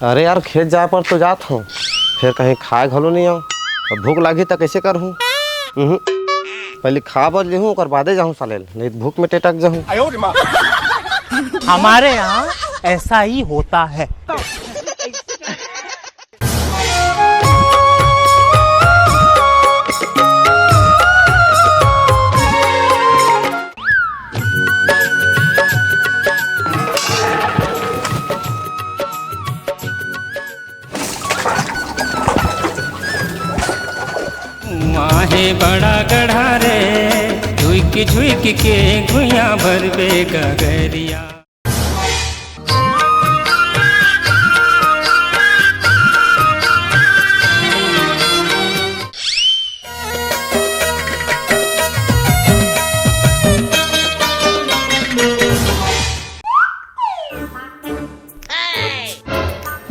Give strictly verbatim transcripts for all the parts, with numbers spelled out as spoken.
अरे यार, खेत जाए पर तो जात हूँ, फिर कहीं खाए घलो नहीं आऊँ। अब भूख लागी त कैसे करहूँ? उहुँ, पहले खा बर लेहूँ, ओकर बादे जाहूँ साले, नहीं तो भूख में टेटक जाहूँ। हमारे यहाँ ऐसा ही होता है। माहे बड़ा गढ़ा रे, झुइक झुइक के गुइया भरबे गगरिया।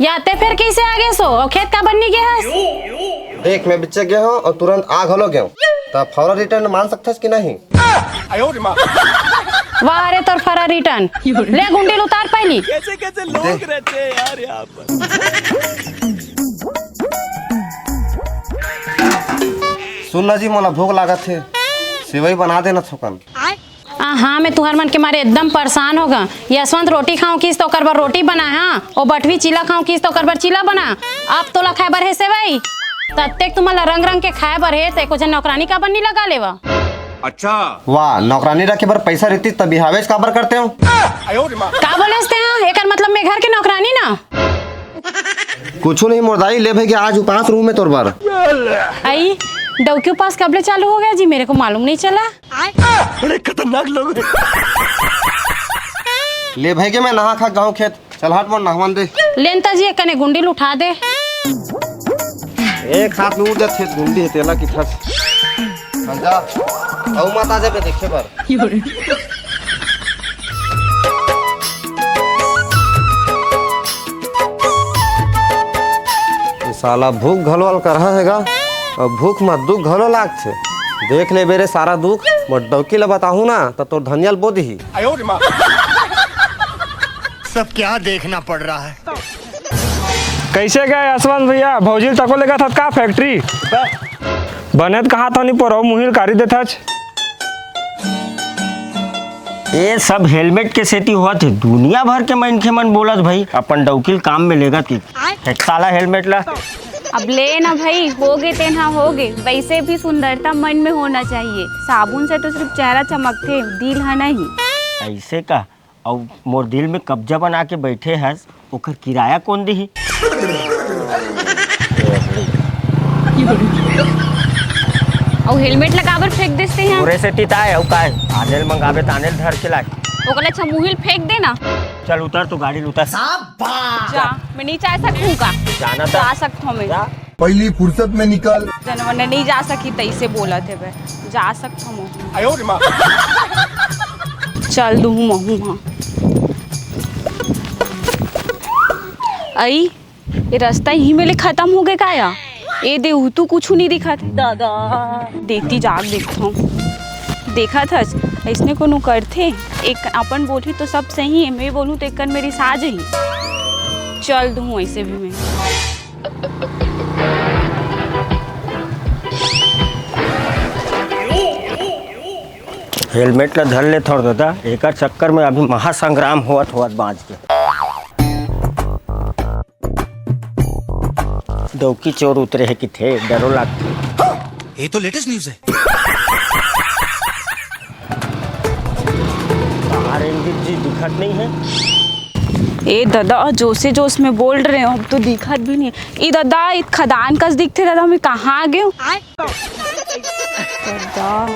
या ते फेर कइसे आ गेस ओ? अउ खेत काबर नी गे हस? देख, मैं बिच्चे गे हों अउ तुरंत आ घलो गेंव, त फौरन रिटर्न मान सकथस कि नहीं? वाह रे तोर फरा रिटर्न। ले गुंडी ल उतार पहिली। कैसे कैसे लोग रहते हैं यार यहाँ पर। सुन ना जी, मोला भूख लागत हे, सेवई बना देना थोकन। आ, हाँ, मैं तुहर मन के मारे एकदम परेशान हो गा। यशवंत रोटी खाऊं किस तो ओकर बर रोटी बनाए, हाँ, ओ बटवी चीला खाऊं किस तो ओकर बर चीला बना। अब तोला खाए बर हे सेवई, तत्तेक तुमन ला रंग रंग के खाए बर हे, त एको झन नौकरानी काबर नी लगा लेवा? अच्छा। वाह, नौकरानी रखे बर पैसा रहती त बिहावेच काबर करते हो? का बोलेस ते, हाँ? एकर मतलब मैं घर के नौकरानी ना? कुछु नहीं मोर दाई, ले भई के आज उपास रहूं मैं तोर बर। आई, डौकी उपास कब ले चालू हो गया जी, मेरे को मालूम नहीं चला। बड़े खतरनाक लोग हैं। ले भई के मैं नहा खा गाँव खेत, चल हट मोर नहवन दे। लेन त जी, एक कने गुंडी ल उठा दे। एक हाथ में उठ जाथे गुंडी हे तेला कि थस। चल जा, अउ मत आ जाबे देखे बर। ये साला भूख घलो अलकरहा हे गा, अउ भूख म दुख घलो लागथे। देख लेबे रे सारा दुख, मोर डौकी ल बताहूं ना, त तोर धनिया ल बो दिही। सब क्या देखना पड़ रहा है। कैसे गए यशवंत भैया, भौजी ल तको लेगत हस का फैक्ट्री? बने त कहा था नी पोरऊ मुहिल कारी देथच। ये सब हेलमेट के सेती होवत हे। दुनिया भर के मनखे मन बोलत भाई, अपन डौकी ल काम में लेगत के। हे साला हेलमेट ला। अब ले ना भाई, होगे तेन हा होगे। वैसे भी सुंदरता मन में होना चाहिए। साबुन से तो सिर्फ चेहरा चमकथे, दिल हा नहीं। ऐसे का? अउ मोर दिल में कब्जा बना के बैठे हस, ओकर किराया कोन दिही? अउ हेलमेट ला काबर फेंक देस ते हा? तोरे सेती त आय, अउ काय? आने ल मंगाबे त आने ल धर के लाय। ओकर ले अच्छा मुहिल फेंक दे ना। चल उतर, तू गाड़ी ल उतर। जा, मैं नहीं जा सकत हूँ का? जाना त जा सकत हूँ मैं। जा। पहली फुर्सत में निकल। जनवन नहीं जा सकी, तैसे बोलत हे बे। जा सकत हूँ। चल दूँ महूँ हाँ। अई, ये रास्ता इही में ले खतम होगे का या? ए दे, उहतू कुछु नहीं दिखत हे। दादा। देती जाग देखथों। देखत हस, अइसने कोनो करथे? एक अपन बोलही तो सब सही हे, मैं बोलूँ तो एक कन मेरी साज ही। चल दूँ ऐसे भी मैं। हेलमेट ला धर ले थोर दादा, एकर चक्कर में अभी महासंग्राम होवत होवत बाँच गे। डौकी चोर उतरे हे किथे, डरो लागथे। ये तो लेटेस्ट न्यूज़ है। कहाँ रंजीत जी दिखत नहीं है? ए दादा, जोशे जोश में बोल रहे हो, अब तो दिखत भी नहीं है। ए दादा, इत खदान कस दिखथे दादा, मैं कहाँ आ गए हूँ? दादा,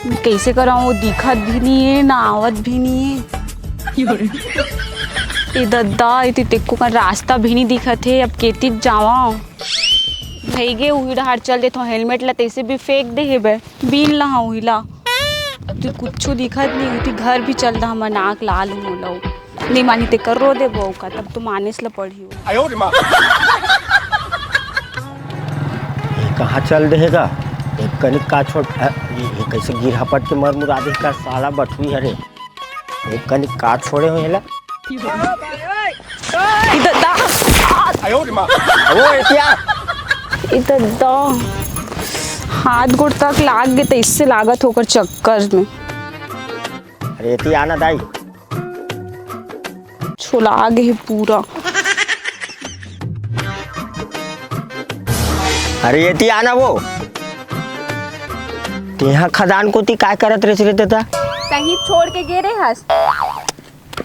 मैं कैसे कराऊँ? वो दिखत भी नहीं है, ना आवत भी नहीं है। ए दद्दा, इति तेको का रास्ता भी नहीं दिखत हे, अब केती जावा? भई गे, उही डहार चल देथों, हेलमेट ला तैसे भी फेंक दे हे बे, बीन ला हाँ उही ला। तू कुछु दिखत नहीं, उती घर भी चल दा, हमर नाक लाल हो लो। नहीं मानी ते कर रो दे बो का, तब तो मानेस ला पड़ी हो। ये कहाँ चल दे हे गा? एक कनिक का छोड़, अ, ये, ये कैसे गिरहा पट के मर मुरा दे का साला बठुई हरे। एक कनिक का छोड़े हो हेला? इधर दा। वो एतिया। ए ददा, हाथ गोड़ तक लाग गे, त इससे लागत होकर चक्कर में। अरे एती आना दाई। छोला गे हे पूरा। अरे एती आना वो। तेहा खदान कोती काय करत रहिस रे ददा? तहीं छोड़ के गे रहे हस।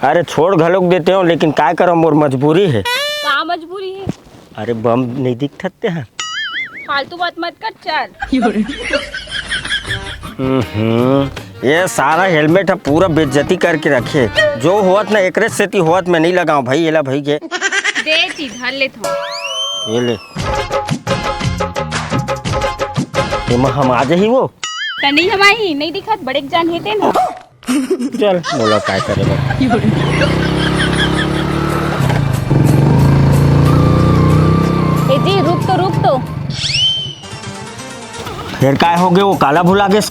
अरे छोड़ घलोक देते हो, लेकिन काय करो, मोर मजबूरी है। का मजबूरी है? अरे बम नहीं दिखत ते हैं। फालतू बात मत कर, चल। हम्म, ये सारा हेलमेट ह पूरा बेइज्जती करके रखे। जो होत ना एकरे सेती होत, मैं नहीं लगाऊं भाई, एला भाई के। दे ती, धर लेत हूँ। ये ले। एमा हम आ जाही वो। त नहीं हम आही, नहीं दिखत, बड़े जान हेते ना। चल, मोला काय करे बर। ए जी, रुक तो, रुक तो। फेर काय हो गे, वो काला भुला गेस?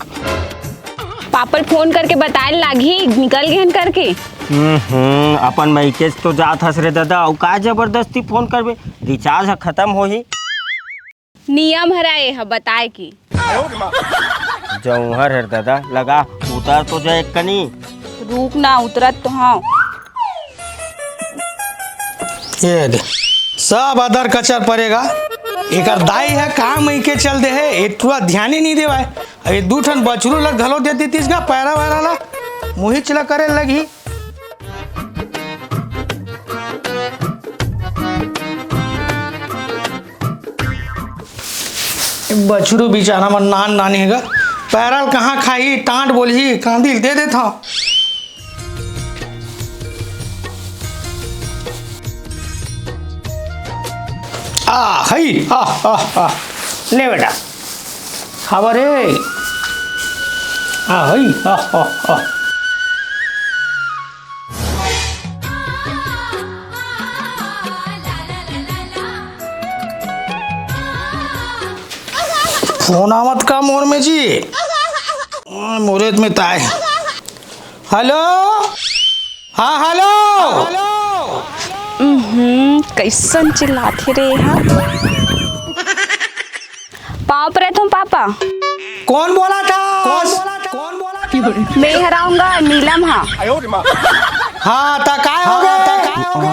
पापा ल फोन करके बताए ल लागही, निकल गेहन करके। हम्म, अपन मइकेच तो जात हस रे ददा, अउ का जबरदस्ती फोन करबे? रिचार्ज ह खतम होही। नियम हरय एह बताए के। जौहर हर दादा, लगा, उतर तो जा एक कनी। रुक ना, उतरत तो हंव। ये दे, सब अदर कचर परेगा। एकर दाई ह काम मइके चल दे हे, ए टुरा ध्यान ही नहीं देवाय। अरे दू ठन बछरू ला घलो दे देतिस गा, पैरा वैरा ला, मुहिच ला करे लगही। बछरू बिचारा मन नान नान हे गा, पैरा ल कहाँ खाही, टांट बोलही, कांदी ल दे देथव। आ, हई, आ, आ, आ, ले बेटा, खावा रे। आ, हई, आ, आ, आ। फोन आवत का मोर में जी? आ, मोरे में ताय। हेलो? हाँ, हेलो? उम्हूं, कइसन चिल्लाथे रे हा? पाँव परत हूँ पापा। कौन बोला था? कौन बोला था? कौन बोला था? मैं हराऊंगा, नीलम हा। हाँ, त काय हो गए? त काय हो गए?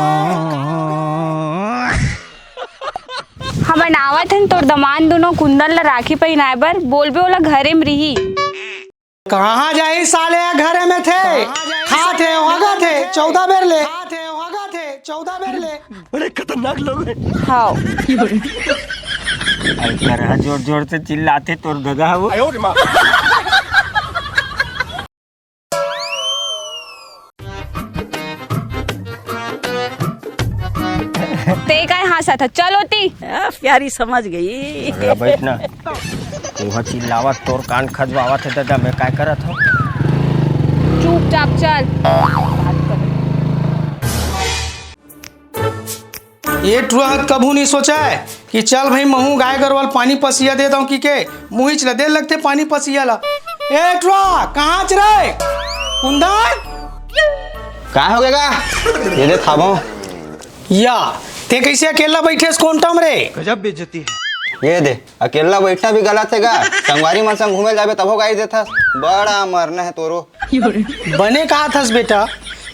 हमन आवत हन तोर दमान दुनो कुंदन ल राखी पहिनाए बर, बोलबे ओला घरे म रिही। कहाँ जाही साले ह घरे में थे? खात हे, हगत हे, चौदह बेर ले। खात हे, हगत हे, चौदह बेर ले। बड़े खतरनाक लोग हैं। हाव। अरे करहा जोर जोर से चिल्लाथे तोर ददा वो। ते काय हाँसत ह? चल ओती। आ, प्यारी समझ गई। अरे बैठ ना। तू ह चिल्लावत, तोर कान खजवावत हे दादा, मैं काय करत हूँ? चुपचाप चल। ए टुरा ह कभू नहीं सोचा है कि चल भाई महू गाय गरवा ल पानी पसिया दे दऊं कि के मुहिच ल दे लगथे पानी पसिया ला। ए टुरा, कहाँ च रे? कुंदन? का हो गया? ये दे खाबो। या, ते कैसे अकेला बैठे हस कोंटा म रे? गजब बेइज्जती है। ये दे, अकेला बैठना भी गलत है गा? संगवारी मन संग घूमे जाबे तभो गारी देथस। बड़ा मरना है तोरो। बने कहा थस बेटा,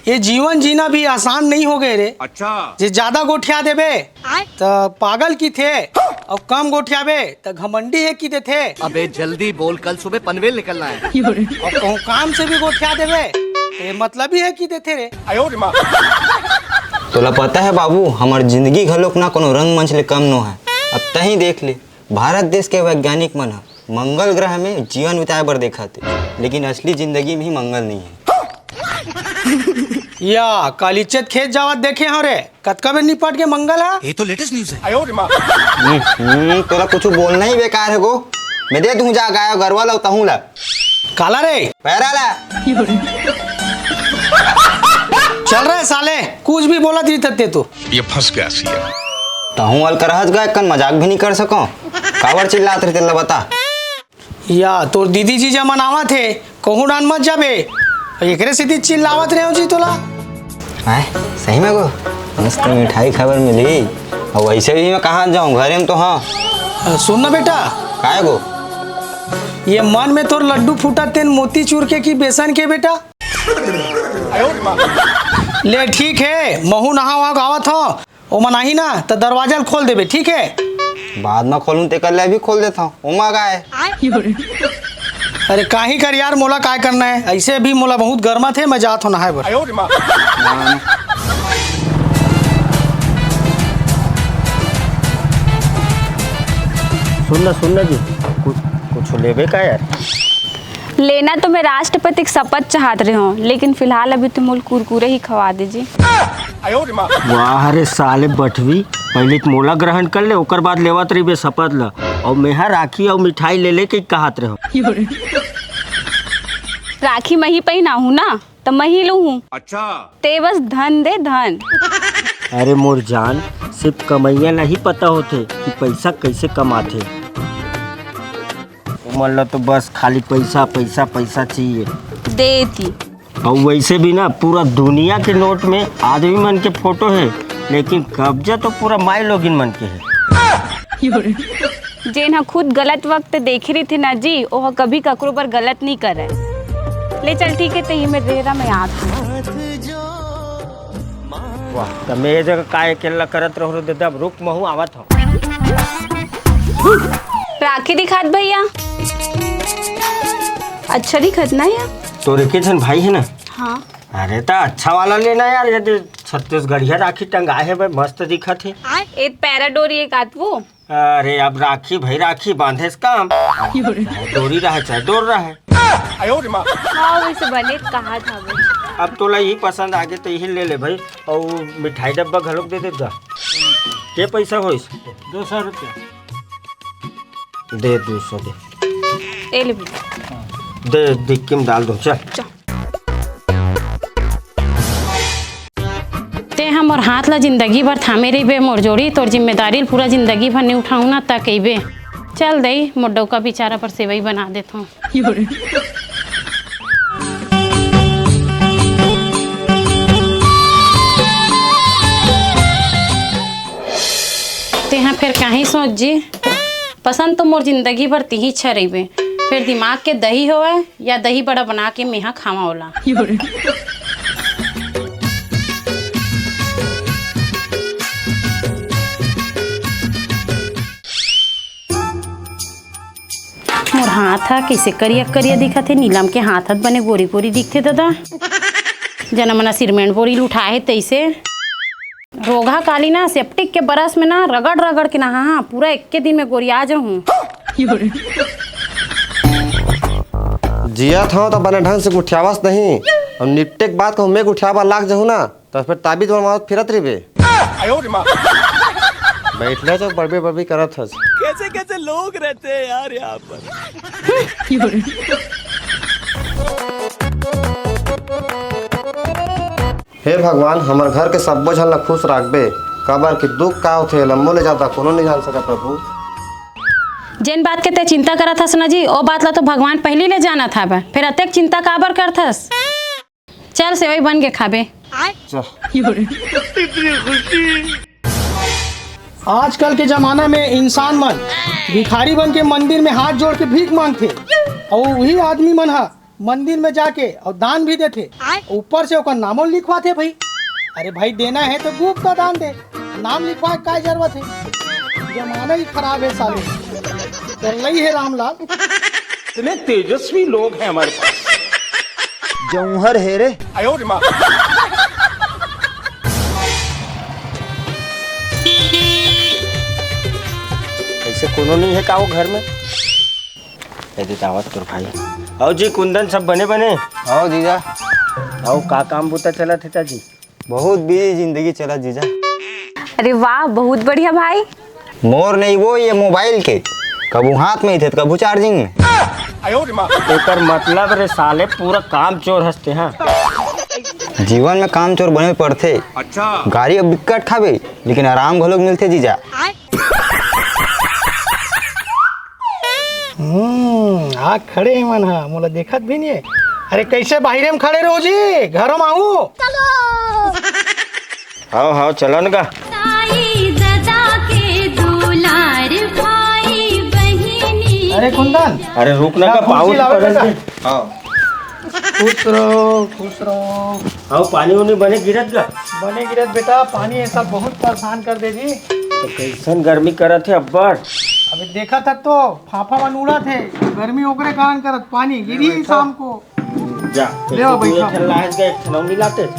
ये जीवन जीना भी आसान नहीं हो गए रे। अच्छा। जे ज्यादा गोठिया देबे, आय। त पागल की थे, और कम गोठियाबे, त घमंडी है की देथे। अबे जल्दी बोल, कल सुबह पनवेल निकलना है। और कहूँ काम से भी गोठिया देबे, त ये मतलब ही है की देथे रे। तोला पता है बाबू, हमर जिंदगी घलोक ना कोनो रंगमंच ले कम नो है। अब तही देख ले, भारत देश के वैज्ञानिक मन ह मंगल ग्रह में जीवन बिताए बर देखत हे, लेकिन असली जिंदगी में ही मंगल नहीं है। या कालीचंद खेत जावत देखे हव रे, कतका बेर निपट के मंगल ह। ये तो लेटेस्ट न्यूज़ है। हम्म, हम्म, तोला कुछ बोलना ही बेकार है गो। मैं दे दूं जा गाय गरवा ला तहूं ला। काला रे? पैरा ला। चल रे साले, कुछ भी बोला दी तत्ते तू। ये फंस गया सीएम। तहूं अलकर हंस गए, कन मजाक भी नहीं कर सको। काबर चिल्लात रहे तेला बता। या तोर दीदी जीजा मन आवत हे, कहूं डान मत जाबे। एकरे सेती चिल्लावत रहे हो जी तोला। आय, सही में गो? मस्त मिठाई खाबर मिली। अउ वइसे भी मैं कहाँ जाऊँ, घरे में तो हाँ। अ, सुन ना बेटा। काय गो? ये मन में तोर लड्डू फूटा तेन मोती चूर के कि बेसन के बेटा? ले ठीक हे, महू नहा वहा गावत हो, ओमन आही ना त दरवाजा ल खोल देबे, ठीक हे? बाद में खोलूँ तेकर ले अभी खोल देता हूँ, ओमा काय? अरे काहीं कर यार, मोला काय करना हे, अइसे भी मोला बहुत गरमाथे, मैं जात हो नहाय बर। सुन ना, सुन ना जी, कुछ, कुछ लेबे का यार? लेना तो मैं राष्ट्रपति के शपथ चाहत रहे हूँ, लेकिन फिलहाल अभी तो मोल कुरकुरे ही खवा दे जी। वाह रे साले बठवी, पहले तो मोला ग्रहण कर ले, ओकर बाद लेवत रहिबे शपथ ला। अउ मेहा राखी अउ मिठाई ले ले के कहत रहे हूँ। राखी मही पहिनाहूँ ना, त मही लूहूँ। अच्छा। ते बस धन दे, धन। अरे मोर जान, सिर्फ कमइया ला ही पता होथे कि पइसा कइसे कमाथे। ओमन ला तो बस खाली पइसा, पइसा, पइसा चाहिए। देती। अउ वइसे भी ना, पूरा दुनिया के नोट में आदमी मन के फोटो हे, लेकिन कब्जा तो पूरा माई लोगिन मन के हे। जेन ह खुद गलत वक्त देखे रहिथे ना जी, ओह कभी ककरो बर गलत नइ करय। ले चल ठीक हे, तेही में रेरा में आत हूँ। वाह, त मैं ये जगह काय अकेल्ला करत रहूँ रे ददा, अब रुक महू आवत हूँ। राखी दिखात भैया, अच्छा दिखत ना यार। तोर एके झन भाई हे ना? हाँ। अरे त अच्छा वाला लेना यार, ये दे छत्तीसगढ़िया राखी टंगाए हे भाई, मस्त दिखत हे। ए पैराडोरी एक आत वो। अरे अब राखी भाई राखी बांधे से काम, चाहे डोरी रहे चाहे डोर रहे। हाँ, वइसे बने कहा था वो। अब तोला यही पसंद आगे तो यही ले ले भाई। अउ मिठाई डब्बा घलोक दे दे जा। के पैसा होइस? दो सौ रुपया। दे, दो सौ दे। ए ले भैया। दे, डिक्की में डाल दो, चल। चल। तें ह मोर हाथ ला जिंदगी भर थामे रहिबे मोर जोड़ी, तोर जिम्मेदारी ल पूरा जिंदगी भर नइ उठाहूं ना त कहिबे। चल दई, मोर डउका बिचारा बर सेवई बना देथंव। तेंहा फेर काहीं सोच जी, पसंद तो मोर जिंदगी भर तिहीच ह रहिबे, फेर दिमाग के दही होवय या दही बड़ा बना के मेहा खावां ओला। मोर हाथ ह कइसे करिया करिया दिखत हे, नीलम के हाथ ह त बने गोरी गोरी दिखथे ददा। जना मना सिरमेंट बोरी ल उठाए हे तइसे। रोगहा काली ना सेप्टिक के बरस में ना रगड़ रगड़ के नहा, हाँ, पूरा एक्के दिन में गोरिया जाहूं। जियत हंव त बने ढंग से गुठियावस नहीं, अउ निपटे के बाद कहूं मैं गुठियावा लाग जाहूं ना, त फेर ताबीज बनवावत फिरत रहिबे। बैठले जो बड़बे बड़बी करत हस। कैसे कैसे लोग रहते हैं यार यहाँ पर। हे भगवान, हमर घर के सब्बो झन ला खुश राखबे, काबर कि दुख का होथे, एला मोले जादा कोनो नइ जान सकय, प्रभु। जेन बात के तैं चिंता करत हस ना जी, ओ बात ला तो भगवान पहिली ले जानत हावय, फेर अतेक चिंता काबर करथस? चल, सेवई बन के खाबे। चल। आजकल के जमाना में इंसान मन भिखारी बन के मंदिर में हाथ जोड़ के भीख मांगथे, अउ उही आदमी मन ह मंदिर में जाके अउ दान भी देथे, आय। ऊपर से ओकर नामो लिखवाथे भाई। अरे भाई, देना है तो गुप्त दान दे, नाम लिखवाए के काय जरूरत है? जमाना ही खराब है साले। कर लई है रामलाल। इतने तेजस्वी लोग हैं हमारे पास। जौहर है रे। ऐसे कोनो नहीं है का वो घर में? ए दे दावत तोर भाई। अउ जी कुंदन, सब बने बने? आओ जीजा। अउ का काम बूता चलत हे जी? बहुत बिजी जिंदगी चलत जीजा। अरे वाह, बहुत बढ़िया भाई। मोर नहीं वो, ये मोबाइल के, कभू हाथ में ही थे तो कभू चार्जिंग में। एकर मतलब रे साले पूरा काम चोर हस तें, हाँ। जीवन में काम चोर बने पड़थे। अच्छा। गारी अब बिक्कट खाबे, लेकिन आराम घलोक मिलथे जीजा। हम्म, आ खड़े हे मन हा, मोला देखत भी नहीं है। अरे कैसे बाहिरे में खड़े रहो जी, घरों में आहू। हाव हाव, चलन गा। ताई ददा के दुलार भाई बहिनी। अरे कुंदन, अरे रुक ना, का पाँव कुर्सी लावे पकड़ बेटा? ले। हाँ। खुश रहो, खुश रहो। हाव, पानी उनी बने गिरत गा? बने गिरत बेटा, पानी ऐसा बहुत परेशान कर दे जी। तो कैसन गर्मी करत हे अब्बड़। अभी देखा था तो फाफा मन उड़त हे, गर्मी ओकरे कारण करत, पानी गिरी शाम को। जा, ले आओ, एक ठन लायक गए, एक ठन अउ मिलाते।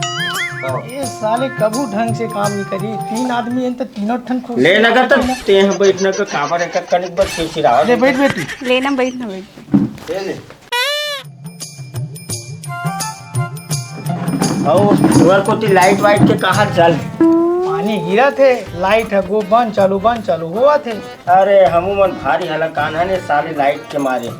ये साले कभू ढंग से काम नहीं करी। तीन आदमी हैं तो तीनों ठन खुश ले ना कर, ते हैं बैठना का काबर एक कनिक बस चिड़चिड़ा। ले बैठ बेटी। ले ना, बैठ ना, बैठ। ले ले। अउ तुहर कोती लाइट वाइट के कहा चल? पानी गिरत हे, लाइट ह गो बंद चालू, बंद चालू होवत हे। अरे हमू मन भारी हलाकान हन ए साले लाइट के मारे।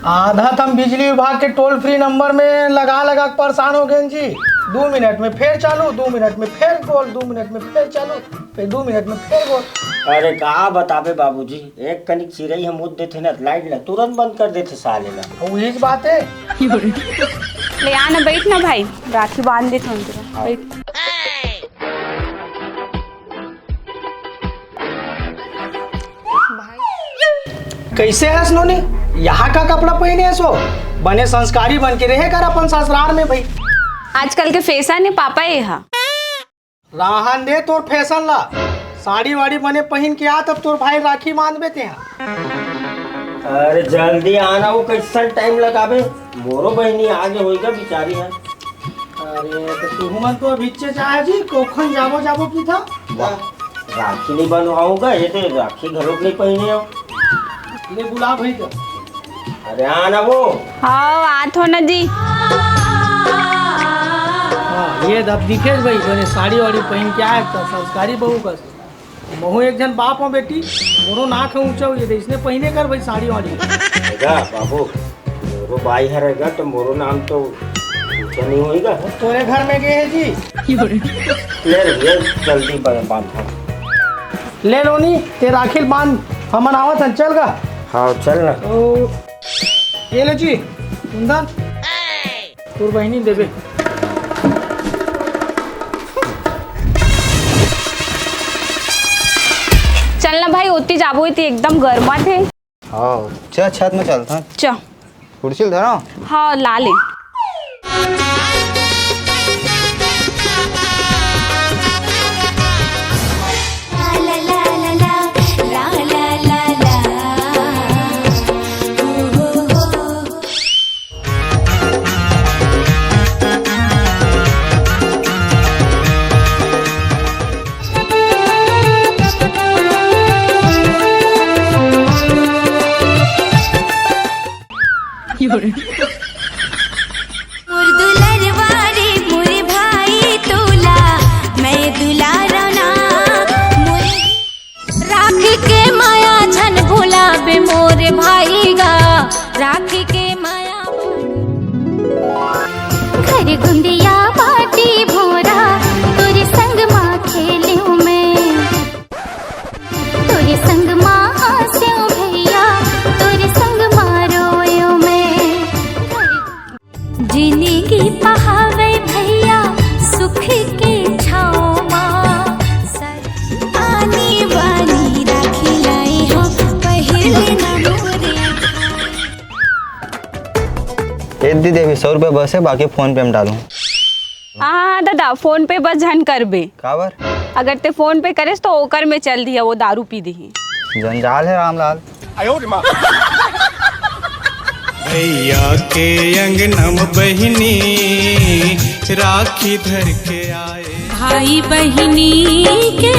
आधा त हम बिजली विभाग के टोल फ्री नंबर में लगा लगा के परेशान हो गए जी। दू मिनट में फेर चालू, दू मिनट में फेर गोल, दू मिनट में फेर चालू, फिर दू मिनट में फेर गोल। अरे का बताबे बाबूजी, एक कनिक चिरई ह मूत देथे ना, लाइट ला तुरंत बंद कर देथे साले ला। वही बात है। ले आ ना, बैठ ना भाई, राखी बांध देथन तोला। हाँ। बैठ। कैसे हस नोनी? यहाँ का कपड़ा पहिने हस वो? बने संस्कारी बन के रहे कर अपन ससुराल में भाई। आजकल के फैशन है पापा ये हा। राहन दे तोर फैशन ला, साड़ी वाड़ी बने पहिन के आ, तब तोर भाई राखी बांधबे तेहा। अरे जल्दी आना, वो कैसन टाइम लगाबे, मोरो बहिनी आगे होइगा बिचारी है। अरे, तो तुहू मन तो अभिच्चे चाहे जी, कोखन जाबो जाबो की था। वाह, राखी नहीं बनवाऊंगा, ये तो राखी घरोक नहीं पहिने हो। ले बुला भाई का। अरे आ ना वो। हाँ, आत हो ना जी। हाँ, ये अब दिखेश भाई, बने साड़ी वाड़ी पहिन के आए, तो संस्कारी बहू का। महू एक झन बाप हूँ बेटी, मोरो नाक ह ऊंचा होइए, तो इसने पहिने कर भाई साड़ी वाड़ी। रहेगा बाबू, मोरो बाई हर रहेगा तो मोरो नाम तो ऊंचा नहीं होएगा। तोरे घर में गए है जी। ले रे, ये जल्दी बन-, बांध। ले नोनी, ते राखी ल बांध, हमन आवत हन, चल गा। हाँ, चल ना। तो ये ले जी, कुंदन। तोर बहिनी देबे। चल ना भाई, ओती जाबो, इती एकदम गरमाथे। हाँ, च छत में चलथन। च। कुर्सी ल धरो। हाँ, ला ले। मोर दुलरवा रे मोर भाई तोला, मैं दुलारना मोर। राखी के माया झन भुलाबे मोर भाई गा, राखी के माया। घर गुंदिया बाटी भोरा, तोरे संग मा खेलियो मैं। तोरे संग मा हांस्यो भैया, तोरे संग मा रोयो मैं। जिंदगी पहावे भैया, सुख के छाँव मा। आनी बानी राखी लाई हो, पहिरले ना मोरे। ए दीदी, अभी सौ रुपया बस है, बाकी फोन पे हम डालूँ। हाँ, हाँ, दादा, फोन पे बस झन करबे। काबर? अगर ते फोन पे करेस तो ओकर में चल दिया, वो दारू पी दिही। जंजाल है रामलाल। भैया के अंगना म बहिनी राखी धर के आए। भाई बहिनी के